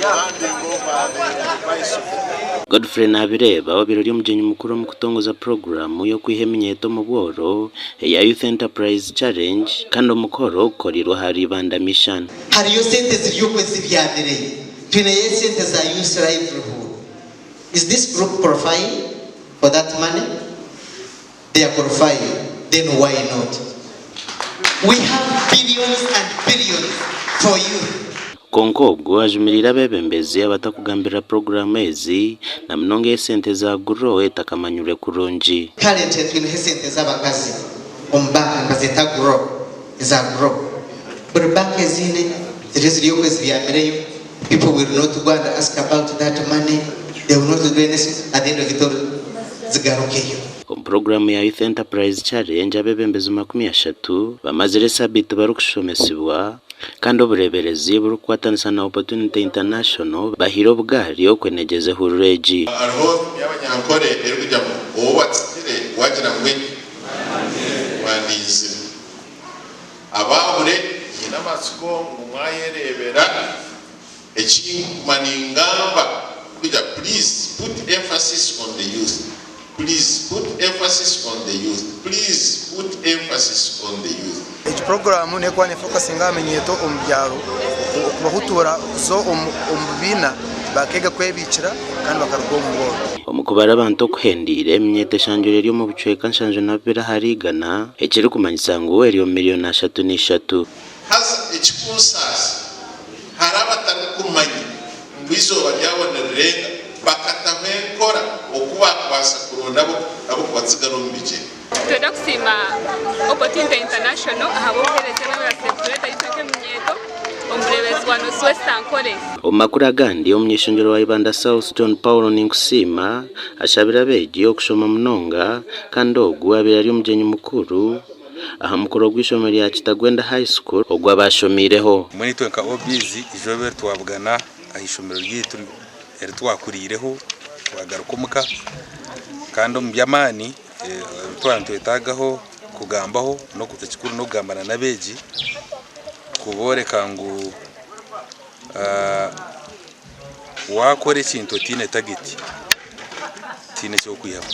handing over the bicycle. Godfrey Nabireeba obaire ori omugyenyi mukuru omu kutongoza puroguraamu y'okwiha eminyeeto omu bworo eya Youth Enterprise Challenge kandi omukoro gukoreirwe ahari Ibanda Mission. Hariyo sente ziri okwe zibyamire, twineyo esente za Youth Livelihood. Is this group qualifying for that money? They are qualifying, then why not? We have billions and billions for youth. Kwonka obwo ajumiriire abeebembezi abatakugambirira puroguraamu ezi na munonga ey'esente za GROW etakamanyirwe kurungi. Currently twineho esente z'abakazi omu banka nibazeeta GROW, eza GROW. Buri banka eziine ziriyo ziri okwe zibyamireyo, people will not go and ask about that money, they will not do anything, at the end of it all zigarukeyo. Omu puroguraamu ya Youth Enterprise Challenge, abeebembezi 30 bamazire esaabiiti barikushomesibwa kandi obureeberezi burikukwatanisa na Opportunity International bahaire obugaari okwenegyeza ehururu egi. Hariho y'Abanyankore erikugira ngu ou batsigire waagira ngu enki? Wandinzire. Abaahure nyine amatsiko ngu mwayereebera eki nkuguma ningamba kugira please put emphasis on the youth, please put emphasis on the youth, please put emphasis on the youth. Egi puroguraamu n'erikuba nefokasinga aha minyeeto omu byaro okubahutuura kuza omu bibiina bakeega kwebiikira kandi bakaruga omu bworo. Omu kubara abantu okuhendeire, eminyeeto eshangirwe eri omu bucweka 72 ahari igana, ekirikumanyisa ngu eri omu miriyoni 33. Haza ekikunsaasa, hariho abatarikumanya ngu eizooba ryabo nirirenga, bakataho enkora oku baakubaasa kuronda ab'okubatsigara omu bigyere. Nitwenda kusiima Opportunity International ahabw'obuheereza obu babaasize kutureetera itwe nk'eminyeeto omu bureeberezi bwa North West Ankole. Omu makuru agandi, omuny'eishengyero wa Ibanda South John Paul Ninkusiima ashabire abeegi okushoma munonga kandi ogu abaire ari omugyenyi mukuru aha mukoro gw'eishomero rya Kitagwenda High School ogu abaashomiireho. Mbwenu itwe nka OBs eizooba eri twabugana aha ishomero ryaitu eri twakuriireho twagaruka omuka kandi omu by'amaani Ebi twaba nitwetagaho kugambaho ekikuru n'okugambana n'abeegi kubooreka ngu waakora ekintu otaine tageti tihaine eki orikwihamu.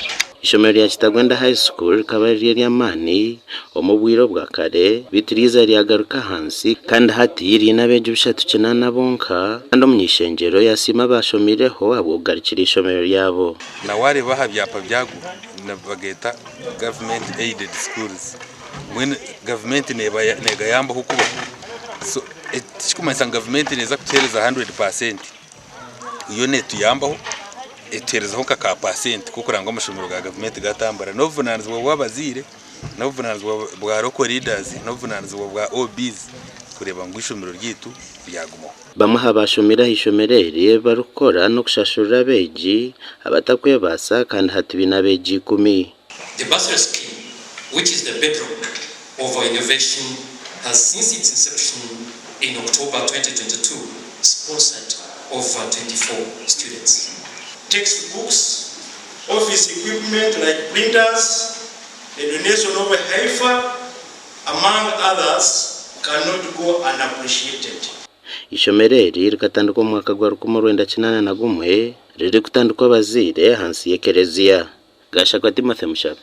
Eishomero rya Kitagwenda High School rikaba riri ery'amaani omu bwire obwa kare beitu ryaiza ryagaruka ahansi kandi hati riine abeegi 308 bonka kandi omuny'eishengyero yasiima abaashomireho ahabw'okugarukira eishomero ryabo. Na waareeba aha byapa byago nibageeta Government Aided Schools. Mbwenu gavumenti neegayambaho kubaho. So tikirikumanyisa ngu gavumenti neeza kutuheereza handuredi paasenti. Yo neetuyambaho etuheerezaho nka ka paasenti k'okureba ngu amashomero ga gavumenti gaatambura. N'obuvunaanizibwa bw'abazaire, n'obuvunaanizibwa bwa local leaders, n'obuvunaanizibwa bwa OBs kureeba ngu eishomero ryaitu ryagumaho. Bamwe aha baashomeire aha ishomero eri ebi barikukora n'okushashurira abeegi abatarikwebaasa kandi hati baine abeegi ikumi. The bursary scheme, which is the bedrock of our innovation, has since its inception in October 2022 sponsored over 24 students. Textbooks, office equipment like printers, the donation of a heifer, among others cannot go unappreciated. Eishomero eri rikatandikwa omu mwaka gwa 1981 ririkutandikwa abazaire ahansi y'ekereziya. Gashakwa Timothy Mushabe.